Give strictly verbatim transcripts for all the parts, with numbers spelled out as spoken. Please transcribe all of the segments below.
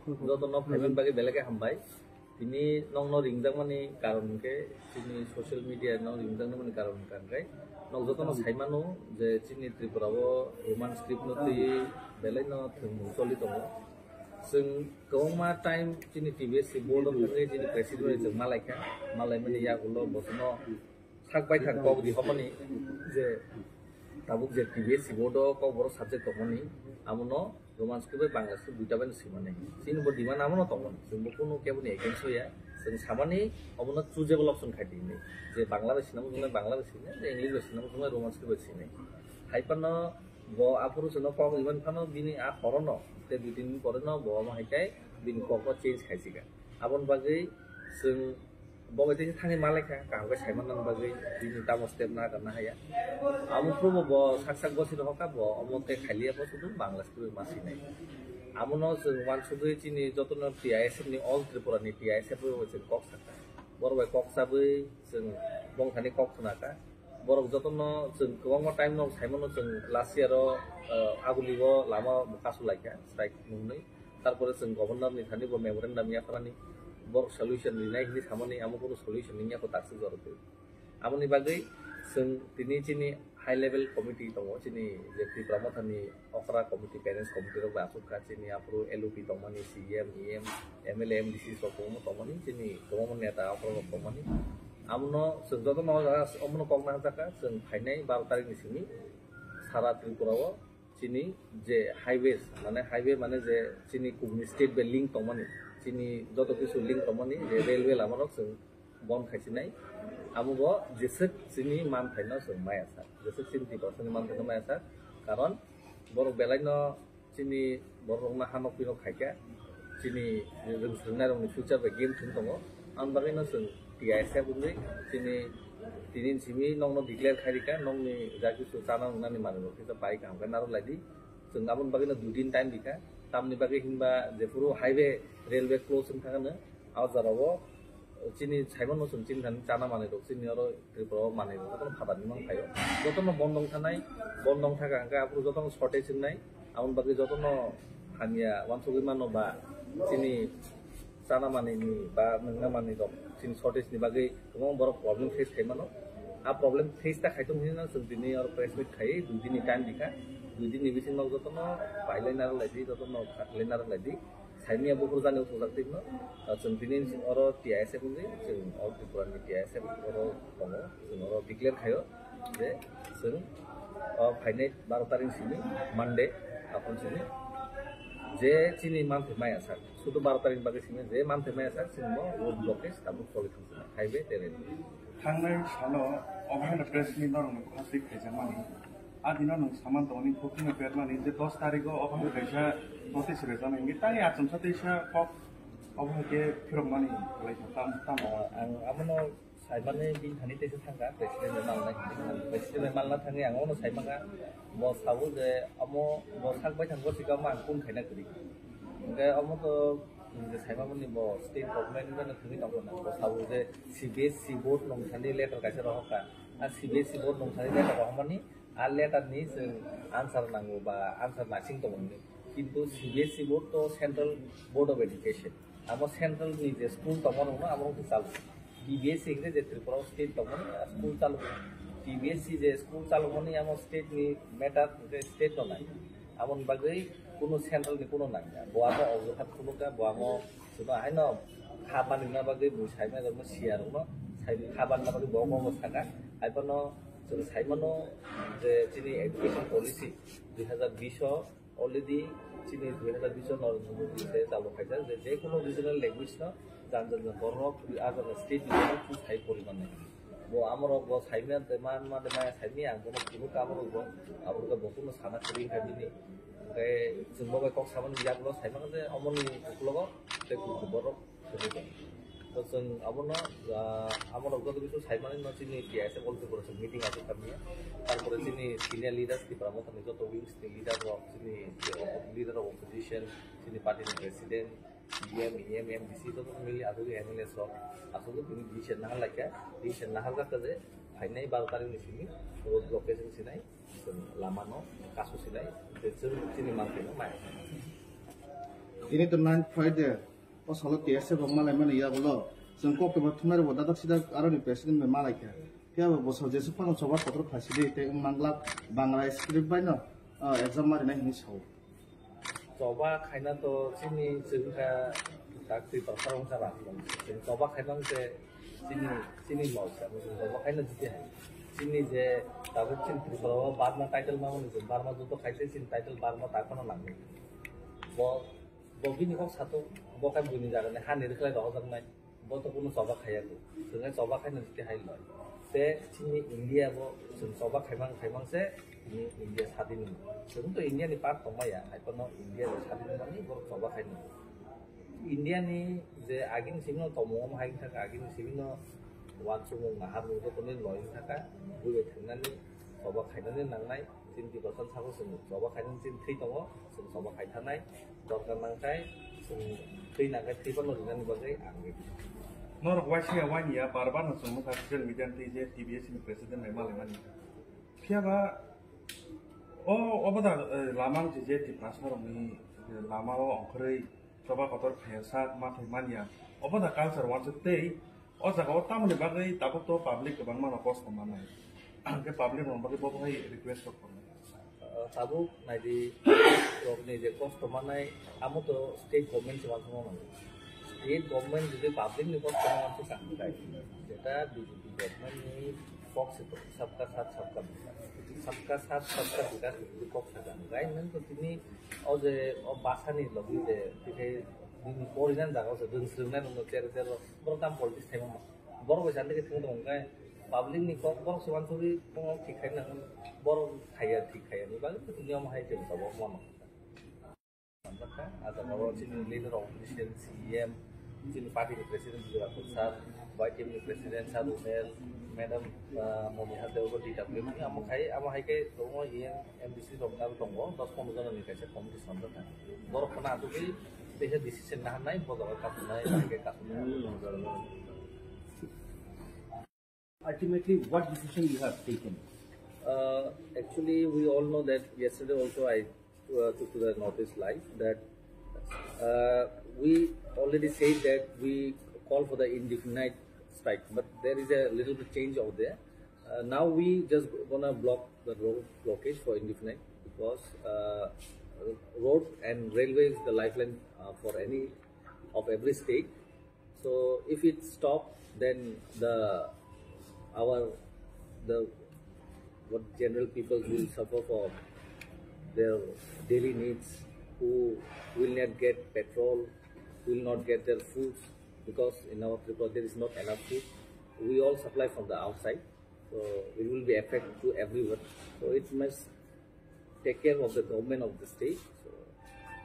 Jotono phaiman bagwi belai khe hambai. Tini nokno ringjakmani karon hwnkhe chini social media no ringjakmani karon hwnkha hwnkhe nok jotono saimano je chini Tripura o Roman script no twi belai no thwngmung choli tongo. Chwng kwbangma time chini T B S C board o thangwi chini president bai chwng malaikha, malaimani yagulo bosono sak baithang kok rihormani je tabuk je T B S C board o kokborok subject tongmani, amono Roman script bai Bangla script duita bai simani. Chini bo demand amono tongmani, chwngbo kunu keboni against oya. Chwng samani omono choosable option khai di hinwi. Je Bangla bai sinamo chwngnai Bangla bai sinai, je English bai sinamo chwngnai Roman script bai sinai. Hai phano bo aphuru chwngno kok riman phano bini a horono, tei dui tin din poreno bo omo hai khe bini kokno change khaisika. Aboni bagwi chwng bo bai teisa thani malaikha, kaham khe saimanna bagwi bini tamo step na kana haya. Amo phuru bo sak sak gosi rohorkha, bo omo tei khailiya bo sudu Bangla script ma sinai. Amono chwng uansugwi chini jotono T I S F ni, All Tripura ni T I S F bai chwng kok sakha. Borok bai kok chabwi chwng bongthani kok khna kha. Borok jotono chwng kwbangma time no saimano chwng last year o, uh, Aguli o lama bo kasu laikha, strike nungwi. Tarpore chwng governor ni thani bo memorandum yapharani, borok solution rinai hinwi samani, amo kunu solution wngya kho takswk jorok twi. Amoni bagwi chwng tini chini high level committee tongo, chini je Tipra Motha ni okra committee, parents committee rok bai achuk kha, chini aphuru L O P tongmani, C M, E M, M L A, M D C rok kwbangma tongmani, chini kwbangma neta okra rok tongmani. Amono chwng jotono o jaga omono kok nangjakha, chwng phainai baro tarikh ni simi sara Tripura o chini je highways, mane highway mane je chini kubuni state bai link tongmani, chini joto kisu link tongmani je railway lama rok chwng bon khaisinai. Amo bo jeswk chini manthaino chwng maya sa, jeswk chini Tiprasani manthaino maya sa, karon borok belai no chini borok rokno hanok pinok khaikha, chini rwng swrwngnairokni future bai game thwng tongo. Ang bagwino chwng T I S F wngwi chini tini simi nokno declare khairikha, nokni ja kisu chana wngnani manwirok kisa bai kaham khe narwk lai di. Chwng aboni bagwino dui din time rikha, tamni bagwi hinba jephuru highway, railway close wng thangano, a jagao chini saimano chwng chini thani chana manwirok chini oro Tripura o manwirok jotono phatarni mang phaio. Jotono bondong thanai, bondong thaka hwnkhe aphuru jotono shortage wngnai. Aboni bagwi jotono hamya uansugwi mano ba chini chana manwini ba nwngna manwirok chini shortage ni bagwi kwbangma borok problem face khai mano. A problem face ta khai tong hinwi no chwng tini oro press meet khai dui din ni time rikha. Dui din ni bisingo jotono pailai narwk lai di, jotono khatlai narwk lai di. Saimanya buphuru jani uthukjak twi no, ah, chwng tini oro T I S F wngwi, chwng All Tripura ni T I S F oro tongo, chwng oro declare khaio je chwng, ah, phainai baro tarikh simi Monday, aphuru simi je chini manthai maya sak, sudu baro tarikh bagwi simi je manthai maya sak, chwng bo road blockage tabuk choli thangsinai, highway tei railway. Thangnai salo obo haino press meet norokni khasik khaijakmani. A dino nwng saman tongni booking no permani je dos tarikh o obo hai kaisa notice rwjakmani. Hingke tani achomsa teisa kok obo hai khe phirokmani khlai kha tam, tam. Ah, ang abono saimani bini thani teisa thangkha, president bai malna, president bai malna thangwi ang abono saimanga. Bo sabo je amo bo sak bai thang, bo sikamo ang kun khaina kwrwi. Hingke amo to nwng je saimamani bo state government bai no thangwi tongo na. Bo sabo je C B S C board nwng thani letter kaisa rohorkha. A C B S C board nwng thani letter rohormani, a letter ni chwng answer nango ba answer naising tongo hinwi. Kintu C B S C board to Central Board of Education. Amo central ni je school tongma rokno amo rok chalo. T B S C hingke je Tripura o state tongmani a school chalo. T B S C je school chalomani amo state ni matter hingke state no nai. Aboni bagwi kuno central ni kuno nangya. Bo amo ojuhat khulukya, bo amo chwngno haino kha manwina bagwi bo saimai rokno siya rokno sai kha manna bagwi bo omo saka. Hai phano chwng saimano je chini education policy dui hazar bish o already chini dui hazar bish o Narendra Modi se chalo khaijak je, je kuno regional language no jan jan borok a jaga state ni borok choose khai pori mannai. Bo amorok bo saimya de man ma de maya saimya ang bono phunuk amorok bo, aborok bo kuno sana kwrwi kha bini. Hingke chwng bo bai kok samani yak no saimano je omoni uklogo tei kuku borok kwrwi tong. To chwng abono, ah, amorok joto bisu saimani no chini T I S F All Tripura chwng meeting aswk khamya. Tarpore chini senior leaders, Tipra Motha ni joto wings ni leader rok, chini leader of opposition, chini party ni president, C M, E M, M D C joto mili aswk M L A rok aswk tini decision nahar laikha, decision nahar jakha je phainai baro tarikh ni simi road blockade wng sinai. Chwng lama no kasu sinai, tei chwng chini manthai no maya. Tini to ninth Friday, o salo T S F rok malai mani yagulo. Chwng kok tongma thumnai rokbo dadak sidak aroni president bai malai kha. Phiya bo bosor jesuk phano choba kotor khlai sidi tei wng manglak Bangla script bai no, ah, exam ma rinai hinwi sao. Choba khaina to chini chwng kha tak twi tor sarong sa rak. Chwng choba khaina se chini, chini log sa. Chwng choba khaina jiti hai. Chini je tabuk chini Tripura o Burma title ma mani chwng Burma judo khaise chini title Burma ta kono nangni. Bo, bo bini kok sato, bo khe buini jaga ni hani rwkhlai rok ojak nai. Bo to kunu choba khaiya ko. Chwng choba khaina jiti hai loi. Te chini India bo chwng choba khaimang khaimang se chini India sadin. Chwng to India ni part tongmaya, hai kono India ni sadin mani bo choba khaina. India ni je agini simi no tomung hai thaka agini simi no wansukmung naharmung joto ni loi thaka bui bai thangnani choba khainani nangnai. Chini Tiprasa sabo chwng choba khainani chini thwi tongo, chwng choba khai thanai. Dorkar nangkhe chwng thwi nangkhe thwi phano rinani bagwi ang ready. Norok waisa ya wani ya bar bar no chwng nukha social media ni twi je T B S ni president bai malai mani. Phiya ba o obo da, eh, lama wngkhe je Tiprasa rokni, eh, lama o ongkhorwi choba kotor khaiya sak ma thai manya. Obo da culture wansuk tei o jaga o tamoni bagwi tabuk to public kwbangma no kosto manai. Hwnkhe public rokni bagwi bo hai request rok tongo. Ah, tabuk naidi rokni je kosto manai, amo to state government se wansukma manai. State government jodi public ni kosto no wansuk kha hwnkhe, jeta B J P government ni kok se to, sabka sath sabka vikas. Sabka sath sabka vikas ni kok sakha hwnkhe, nang to tini o je o basa ni logi je tini porijan jaga o se dwng swrwng nai nung no tere tere borok tam politics thaima ma. Borok bai sandi khe thung tong khe public ni kok borok se wansugwi kok thik khai nang borok khaiya thik khaiya ni bagwi tini omo hai tong tabuk mano. Sanjakha, ah, jaga o chini leader of opposition, C E M, chini party ni president Bijay Rakhol sir, Y T F ni president sir Umer, madam, ah, Momiha Deo, D W ni amo khai, amo hai khe tongo E M, M D C rok na tongo, dos pondro jona ni kaisa committee sanjakha. Borok khna atugwi teisa decision na hanai, bo jaga kasunai, hai khe kasunai. Ultimately, what decision you have taken? Uh, actually, we all know that yesterday also I uh, took to the Northeast Live that uh, we already said that we call for the indefinite strike, but there is a little bit change over there. Uh, now we just gonna block the road blockage for indefinite because uh, road and railway is the lifeline uh, for any of every state. So if it stop, then the our the what general people will suffer for their daily needs, who will not get petrol, will not get their foods because in our Tripura there is not enough food. We all supply from the outside, so it will be affect to everyone. So it must take care of the government of the state. So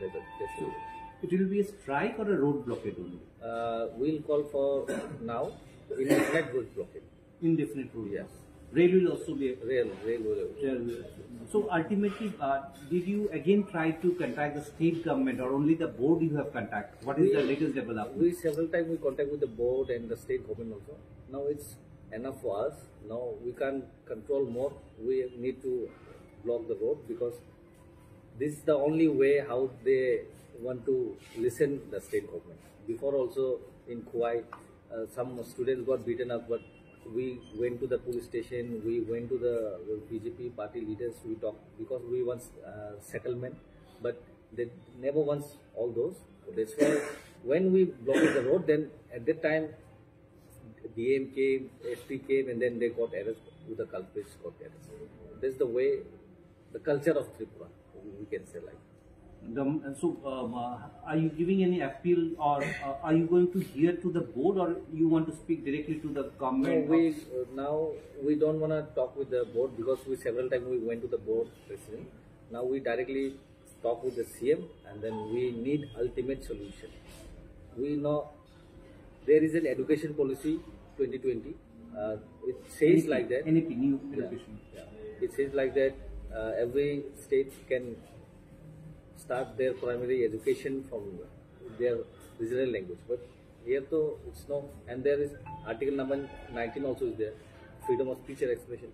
that's a, that's a, it will be a strike or a road blockade only? Uh, we'll call for now indefinite road blockade. Indefinite road. Yes. Rail will also be. Rail, rail will. Rail will. So ultimately, uh, did you again try to contact the state government, or only the board you have contact? What is the latest development? We several times we contact with the board and the state government also. Now it's enough for us. Now we can't control more. We need to block the road because this is the only way how they want to listen the state government. Before also in Khowai, uh, some students got beaten up, but we went to the police station, we went to the B J P party leaders, we talked because we want uh, settlement, but they never wants all those. That's why when we blocked the road, then at that time D M came, S P came, and then they got arrested. With the culprits got arrested. That's the way, the culture of Tripura, we can say like. The, so, um, uh, are you giving any appeal, or uh, are you going to hear to the board, or you want to speak directly to the government? No, we, uh, now we don't wanna talk with the board because we several times we went to the board president. Now we directly talk with the C M, and then we need ultimate solution. We know there is an education policy twenty twenty. Uh, it says like that. N E P, new education. Yeah. It says like that uh, every state can start their primary education from their regional language, but here though it's no. And there is Article number nineteen also is there, freedom of speech and expression,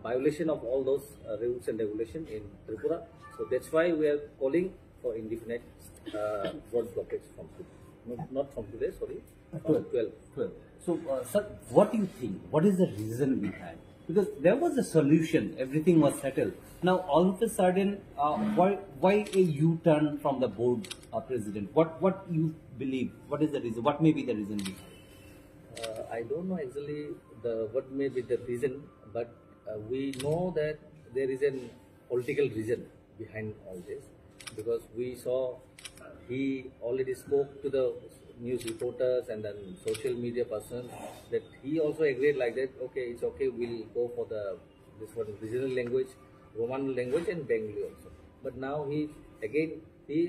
violation of all those uh, rules and regulation in Tripura. So that's why we are calling for indefinite uh, road blockage from today. Not, not from today, sorry, from twelve. Twelve. So, uh, sir, what do you think? What is the reason behind? Because there was a solution, everything was settled. Now, all of a sudden, uh, why why a U-turn from the board uh, president? What what you believe? What is the reason? What may be the reason behind? Uh, I don't know exactly the what may be the reason, but uh, we know that there is an political reason behind all this, because we saw he already spoke to the news reporters and then social media persons that he also agreed like that, okay, it's okay, we'll go for the this one regional language, Roman language and Bengali also. But now he again he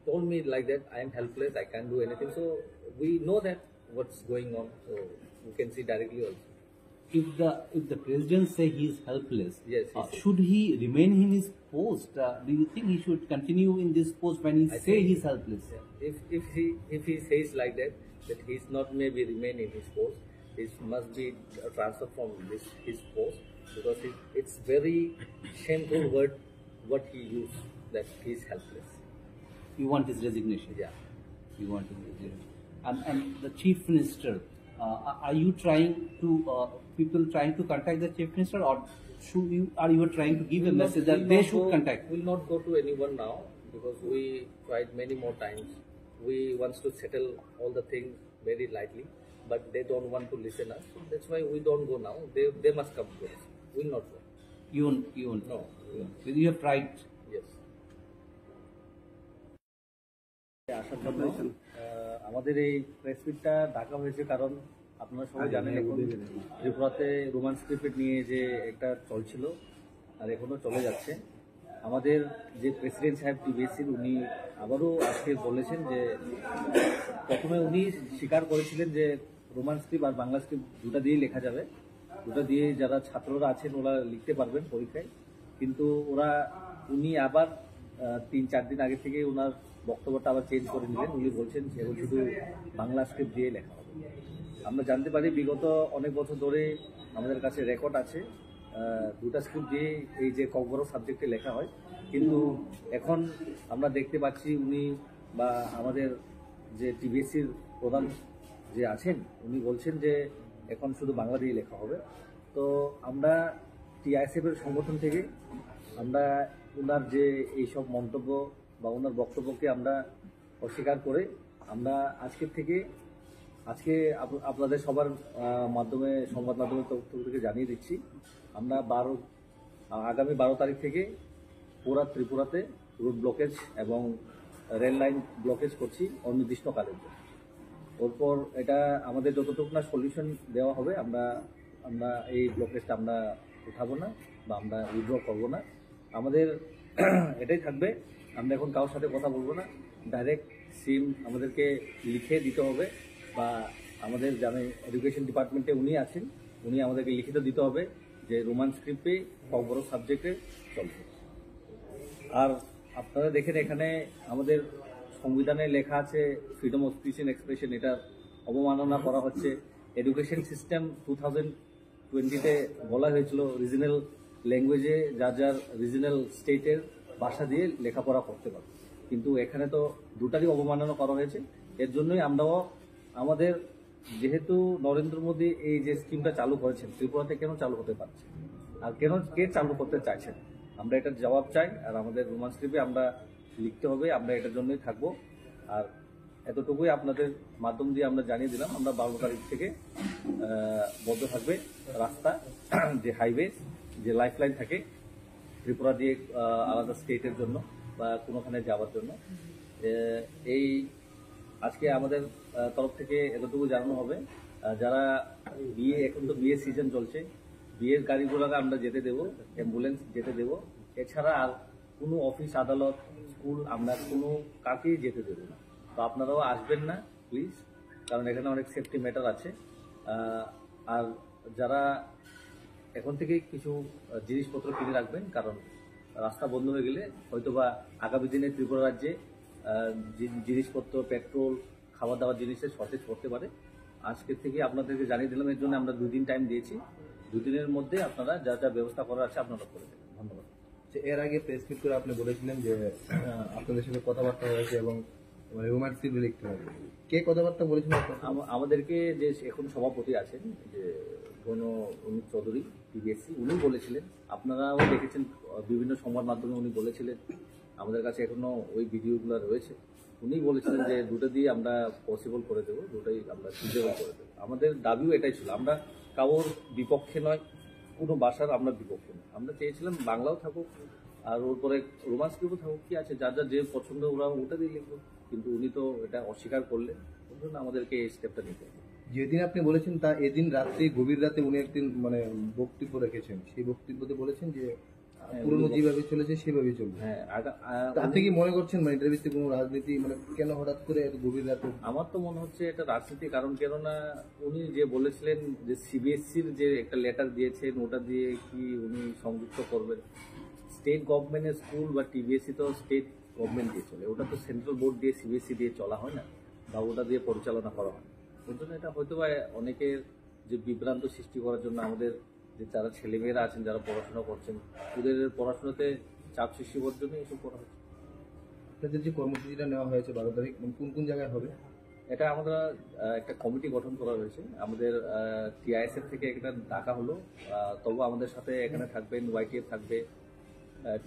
told me like that, I am helpless, I can't do anything. So we know that what's going on, so you can see directly also. If the if the president say he is helpless, yes, uh, should he remain in his post? Uh, do you think he should continue in this post when he I say think he's helpless? Yeah. If if he if he says like that, that he's not maybe remain in his post, he must be transferred from this his post, because it, it's very shameful word what he used, that he's helpless. You want his resignation? Yeah. You want his resignation. And, and the chief minister, uh, are you trying to, uh, people trying to contact the chief minister, or should you, are you trying to give a message that they should contact? We'll not go to anyone now because we tried many more times. We wants to settle all the things very lightly, but they don't want to listen us. So that's why we don't go now. They, they must come to us. We'll not go. You won't, you won't. No. You have tried. Yes. আসার জন্য। আহ, আমাদের এই প্রেস মিটটা ডাকা হয়েছে কারণ আপনারা সবাই জানেন এখন ত্রিপুরাতে রোমান স্ক্রিপ্ট নিয়ে যে একটা চলছিল, আর এখনো চলে যাচ্ছে। আমাদের যে প্রেসিডেন্ট সাহেব টিবিএসসির, উনি আবারও আজকে বলেছেন যে প্রথমে উনি স্বীকার করেছিলেন যে রোমান স্ক্রিপ্ট আর বাংলা স্ক্রিপ্ট দুটা দিয়েই লেখা যাবে, দুটা দিয়ে যারা ছাত্ররা আছেন ওরা লিখতে পারবেন পরীক্ষায়। কিন্তু ওরা উনি আবার আহ, তিন চার দিন আগে থেকে ওনার বক্তব্যটা আবার চেঞ্জ করে নিলেন। উনি বলছেন যে এখন শুধু বাংলা স্ক্রিপ্ট দিয়ে লেখা হবে। আমরা জানতে পারি বিগত অনেক বছর ধরে আমাদের কাছে রেকর্ড আছে আহ, দুটা স্ক্রিপ্ট দিয়ে এই যে ককবরক সাবজেক্টে লেখা হয়, কিন্তু এখন আমরা দেখতে পাচ্ছি উনি বা আমাদের যে টিবিএসসির প্রধান যে আছেন উনি বলছেন যে এখন শুধু বাংলা দিয়ে লেখা হবে। তো আমরা টিআইএসএফ এর সংগঠন থেকে আমরা ওনার যে এইসব মন্তব্য বা ওনার বক্তব্যকে আমরা অস্বীকার করে আমরা আজকের থেকে আজকে আপ- আপনাদের সবার আহ, মাধ্যমে সংবাদ মাধ্যমের তরফ থেকে জানিয়ে দিচ্ছি আমরা বারো আহ, আগামী বারো তারিখ থেকে পুরা ত্রিপুরাতে রোড ব্লকেজ এবং রেল লাইন ব্লকেজ করছি অনির্দিষ্টকালের জন্য। এরপর এটা আমাদের যতটুকু না সলিউশন দেওয়া হবে আমরা আমরা এই ব্লকেজটা আমরা উঠাবো না বা আমরা উইথড্র করবো না। আমাদের এটাই থাকবে, আমরা এখন কারোর সাথে কথা বলবো না, ডাইরেক্ট সিম আমাদেরকে লিখে দিতে হবে বা আমাদের যারা এডুকেশন ডিপার্টমেন্টে উনি আছেন উনি আমাদেরকে লিখিত দিতে হবে যে রোমান স্ক্রিপ্টে ককবরক সাবজেক্টে চলবে। আর আপনারা দেখেন এখানে আমাদের সংবিধানে লেখা আছে freedom of speech and expression, এটা অবমাননা করা হচ্ছে। এডুকেশন সিস্টেম টু থাউজেন্ড টোয়েন্টিতে বলা হয়েছিল রিজনাল ল্যাঙ্গুয়েজে যার যার রিজনাল স্টেটের ভাষা দিয়ে লেখাপড়া করতে পারবে, কিন্তু এখানে তো দুটারই অবমাননা করা হয়েছে। এর জন্যই আমরাও আমাদের যেহেতু নরেন্দ্র মোদী এই যে স্কিমটা চালু করেছেন ত্রিপুরাতে কেন চালু হতে পারছে আর কেন কে চালু করতে চাইছেন, আমরা এটার জবাব চাই। আর আমাদের রোমান স্ক্রিপ্টে আমরা লিখতে হবে, আমরা এটার জন্যই থাকবো। আর এতটুকুই আপনাদের মাধ্যম দিয়ে আমরা জানিয়ে দিলাম আমরা বারো তারিখ থেকে আহ, বন্ধ থাকবে রাস্তা, যে হাইওয়ে, যে লাইফলাইন থাকে ত্রিপুরা দিয়ে আহ, আলাদা স্টেটের জন্য বা কোনোখানে যাওয়ার জন্য। এ- এই আজকে আমাদের আহ, তরফ থেকে এতটুকু জানানো হবে আহ, যারা বিয়ে এখন তো বিয়ের সিজন চলছে, বিয়ের গাড়ি ঘোড়াকে আমরা যেতে দেবো, অ্যাম্বুলেন্স যেতে দেবো। এছাড়া আর কোনো অফিস আদালত, স্কুল আমরা কোনো কাউকেই যেতে দেবো না। তো আপনারাও আসবেন না প্লিজ, কারণ এখানে অনেক সেফটি ম্যাটার আছে। আহ, আর যারা এখন থেকে কিছু আহ, জিনিসপত্র কিনে রাখবেন, কারণ রাস্তা বন্ধ হয়ে গেলে হয়তো বা আগামী দিনে ত্রিপুরা রাজ্যে আহ, জি- জিনিসপত্র, পেট্রোল, খাওয়া দাওয়ার জিনিসের শর্টেজ পড়তে পারে। আজকে থেকে আপনাদেরকে জানিয়ে দিলাম, এর জন্য আমরা দুদিন টাইম দিয়েছি। দুদিনের মধ্যে আপনারা যা যা ব্যবস্থা করার আছে আপনারা করে দেবেন। ধন্যবাদ। এর আগে প্রেস মিট করে আপনি বলেছিলেন যে আহ, আপনাদের সাথে কথাবার্তা হয়েছে এবং রোমান্স সিন রিলিজ হবে। কে কথাবার্তা বলেছিল আপনার সাথে? আমা- আমাদেরকে যে এখন সভাপতি আছেন, যে গণ অনুপ চৌধুরী, টিবিএসসি, উনি বলেছিলেন, আপনারাও দেখেছেন, আহ, বিভিন্ন সংবাদ মাধ্যমে উনি বলেছিলেন, আমাদের কাছে এখনো ওই ভিডিওগুলো রয়েছে। উনি বলেছিলেন যে দুটো দিয়ে আমরা পসিবল করে দেবো, দুটোই আমরা ফিজিবল করে দেবো। আমাদের দাবিও এটাই ছিল, আমরা কারোর বিপক্ষে নয়, কোনো ভাষার আমরা বিপক্ষে নয়। আমরা চেয়েছিলাম বাংলাও থাকুক, আর ওর পরে রোমান্স স্ক্রিপ্টও থাকুক, কি আছে, যার যার যে পছন্দ ওরা ওটা দিয়ে লিখবো। কিন্তু উনি তো এটা অস্বীকার করলেন, ওর জন্য আমাদেরকে এই স্টেপটা নিতে হবে। যেদিন আপনি বলেছেন, তা এদিন রাত্রে, গভীর রাতে উনি একদিন মানে বক্তব্য রেখেছেন। সেই বক্তব্যতে বলেছেন যে হ্যাঁ, পুরনো উনি যেভাবে চলেছে সেভাবেই চলবে। হ্যাঁ, আগা- আ, তা আপনি উনি কি মনে করছেন, মানে, এটার ভিত্তিতে কোনো রাজনীতি, মানে, কেন হঠাৎ করে এত গভীর রাতে? আমার তো মনে হচ্ছে এটা রাজনীতি, কারণ কেননা উনি যে বলেছিলেন যে সিবিএসসির যে একটা লেটার দিয়েছেন, ওটা দিয়ে কি উনি সংযুক্ত করবেন? স্টেট গভর্নমেন্টের স্কুল বা টিবিএসসি তো স্টেট গভর্নমেন্ট দিয়ে চলে, ওটা তো সেন্ট্রাল বোর্ড দিয়ে, সিবিএসসি দিয়ে চলা হয় না, বা ওটা দিয়ে পরিচালনা করা হয় না। ওর জন্য এটা হয়তো বা অনেকের যে বিভ্রান্ত সৃষ্টি করার জন্য, আমাদের যে যারা ছেলেমেয়েরা আছেন, যারা পড়াশোনা করছেন, ওদের পড়াশোনাতে চাপ সৃষ্টি করার জন্য এসব করা হচ্ছে। আপনাদের যে কর্মসূচিটা নেওয়া হয়েছে বারো তারিখ, মানে কোন কোন জায়গায় হবে? এটা আমরা আহ, একটা কমিটি গঠন করা হয়েছে। আমাদের টিআইএসএফ থেকে একটা ডাকা হলো। আহ, তবু আমাদের সাথে এখানে থাকবেন, ওয়াইটিএফ থাকবে,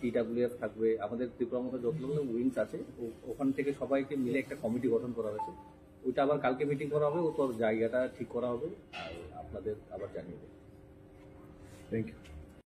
টিডাব্লিউএফ থাকবে, আমাদের ত্রিপুরা মতো যতগুলো উইংস আছে, ও- ওখান থেকে সবাইকে মিলে একটা কমিটি গঠন করা হয়েছে। ওইটা আবার কালকে মিটিং করা হবে, ওর পর জায়গাটা ঠিক করা হবে, আর আপনাদের আবার জানিয়ে দেবো। Thank you.